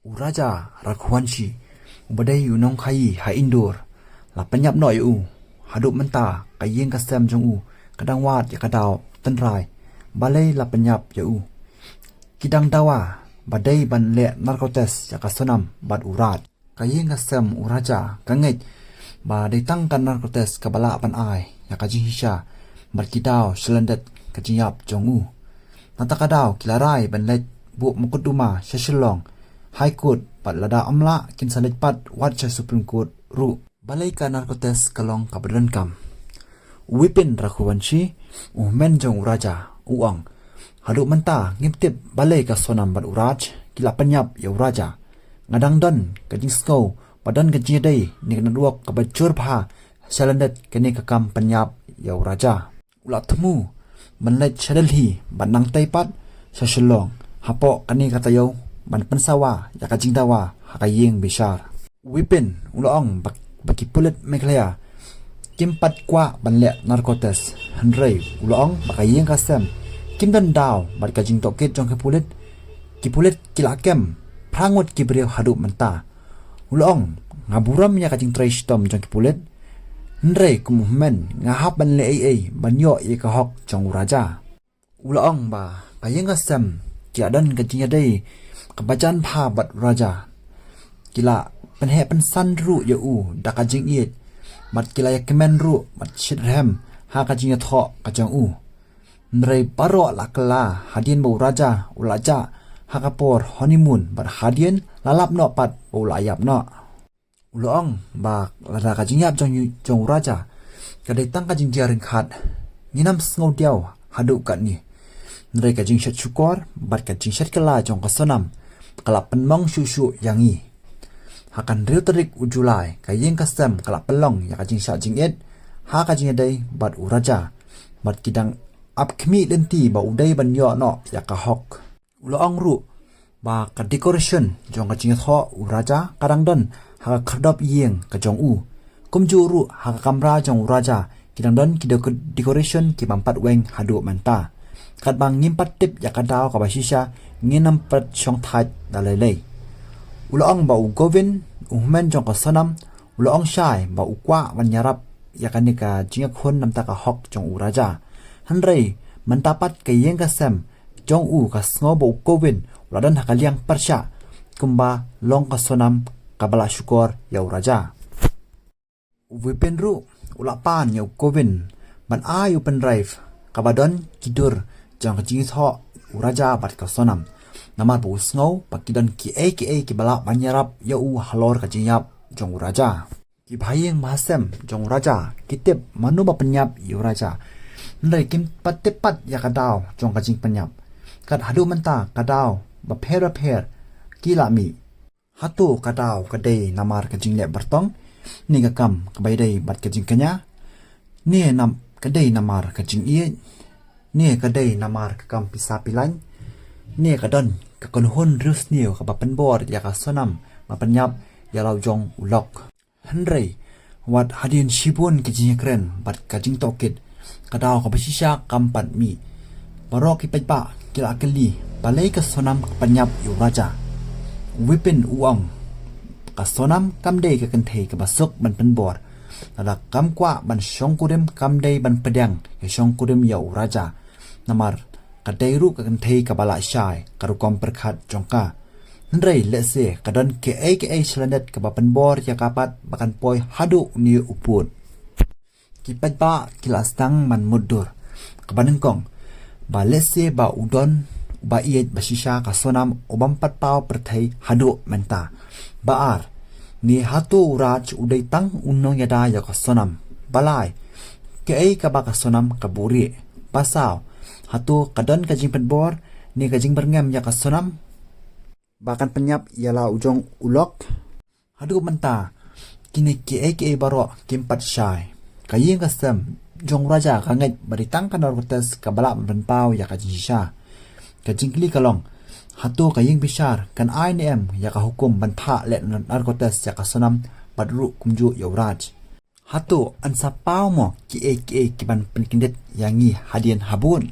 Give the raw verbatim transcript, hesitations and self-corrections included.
U Raja Raghuvanshi, uba dei u nongkhaii ha Indore, la pynïap noh ïa u. Haduh mynta ka ïing ka sem jong u ka dang wad ïa ka daw tynrai balei la pynïap ïa u. Ki dang dawa ba dei ban leh narco test ïa ka Sonam bad u Raj. Ka ïing ka sem u Raja ka ngeit ba dei tang ka narco test kaba lah ban ai ïa ka jingshisha bad ki daw sha lyndet ka jingïap jong u. Nangta ka daw ki la rai ban leit buh mukotduma sha Shillong High Court, bad lada ym lah kin sa leit pat wat sha Supreme Court ruh. Balei ka narco test ka long kaba donkam? U Vipin Raghuvanshi, u hynmen jong u Raja, u ong, haduh mynta ngim tip balei ka Sonam bad u Raj ki la pynïap ïa u Raja. Nga dang don ka jingsngew ba don ka jingïadei ne ka network kaba jur bha sha lyndet kane ka kam pynïap ïa u Raja. U la thmu ban leit sha Delhi bad nangtei pat sha Shillong hapoh kane ka taïew ban pynsawa ïa ka jingdawa ha ka ïing bishar. U Vipin u la ong ba, ba ki pulit Meghalaya kim pat kwah ban leh narco test, hynrei u la ong ba ka ïing ka sem kim don daw bad ka jingtohkit jong ki pulit. Ki pulit ki la kem phra ngut ki briew haduh mynta. U la ong, nga burom ïa ka jingtrei shitom jong ki pulit, hynrei kum u hynmen nga hap ban leh ei ei ban ïoh ïa ka hok jong u Raja. U la ong ba ka ïing ka sem ki la don ka jingïadei kaba jan bha bad u Raja. Ki la pynheh pynsan ruh ïa u da ka jingïeit bad ki la ïakmen ruh bad shitrhem ha ka jingïathoh ka jong u. Hynrei baroh la kylla hadien ba u Raja u la jah ha ka por honeymoon bad hadien la lap noh pat ba u la ïap noh. U la ong ba lada ka jingïap jong, jong u Raja ka dei tang ka jingjia ryngkat, ngin ym sngew diaw haduh katne. Hynrei ka jingshet shukor bad ka jingshet kylla jong ka Sonam ka la pynmong shuh shuh ïa ngi. Ha ka hynriew tarik u July ka ïing ka sem ka la pynlong ïa ka jingshah jingit ha ka jingïadei bad u Raja, bad ki dang ap khmih lynti ba u dei ban ïoh noh ïa ka hok. U la ong ruh ba ka decoration jong ka jingïathoh u Raja ka dang don ha ka khyrdop ïing ka jong u. Kumjuh ruh ha ka kamra jong u Raja ki dang don ki deko-, decoration ki bym pat weng haduh mynta. Katba ngim pat tip ïa ka daw kaba shisha, ngin ym pat shong thait da lei lei. U la ong ba u Govind, u hynmen jong ka Sonam, u la ong shai ba u kwah ban ïarap ïa kane ka jingïakhun namar ka hok jong u Raja. Hynrei mynta pat ka ïing ka sem jong u ka sngew ba u Govind u la don ha ka liang pyrshah kumba long ka Sonam kaba la shukor ïa u Raja. U Vipin ruh u la pan ïa u Govind ban ai u pendrive kaba don ki dur jong ka jingïathoh u Raja bad ka Sonam, namar ba u sngew ba ki don kiei kiei kiba lah ban ïarap ïa u halor ka jingïap jong u Raja. Ki bahaïing bahasem jong u Raja ki tip mano ba pynïap ïa u Raja, hynrei kim pat tip pat ïa ka daw jong ka jingpynïap. Kat haduh mynta ka daw bapher bapher ki la mih. Hato ka daw ka dei namar ka jingleh byrtong, ne ka kam kaba ïadei bad ka jingkñia, ne nam-, ka dei namar ka jingïeit, ne ka dei namar ka kam pisa pilan, ne ka don ka kynhun riewsniew kaba pynbor ïa ka Sonam ban pynïap ïa la u jong u Lok. Hynrei wat hadien shibun ka jingïakren bad ka jingtohkit, ka daw kaba shisha kam pat mih. Baroh ki paidbah ki la kylli balei ka Sonam ka pynïap ïa u Raja. U Vipin u ong, ka Sonam kam dei ka kynthei kaba suk ban pynbor. Lada kam kwah ban shongkurim kam dei ban pdiang ïa shongkurim ïa u Raja. Namar ka dei ruh ka kynthei kaba lashai ka rukom pyrkhat jong ka. Hynrei lehse ka don kiei kiei sha lyndet kaba pynbor ïa ka pat ba kan poi haduh une u pud. Ki paidbah ki la sdang ban mutdur. Kaba nyngkong, ba lehse ba u don uba ïeit ba shisha ka Sonam u bym pat paw pyrthei haduh mynta. Ba ar, ne hato u Raj u dei tang u nongïada ïa ka Sonam? Ba lai, kaei kaba ka Sonam ka buhrieh? Ba saw, hato ka don ka jingpynbor ne ka jingbyrngem ïa ka Sonam ba kan pynïap ïa la u jong u Lok? Haduh mynta kine kiei kiei baroh kim pat shai. Ka ïing ka sem jong u Raja ka ngeit ba dei tang ka narco test kaba lah ban pynpaw ïa ka jingshisha. Ka jingkylli ka long, hato ka ïing bishar kan ai ne em ïa ka hukum ban phah leh narco test ïa ka Sonam bad ruh kumjuh ïa u Raj? Hato yn sa paw mo kiei kiei kiban pynkyndit ïa ngi hadien habud?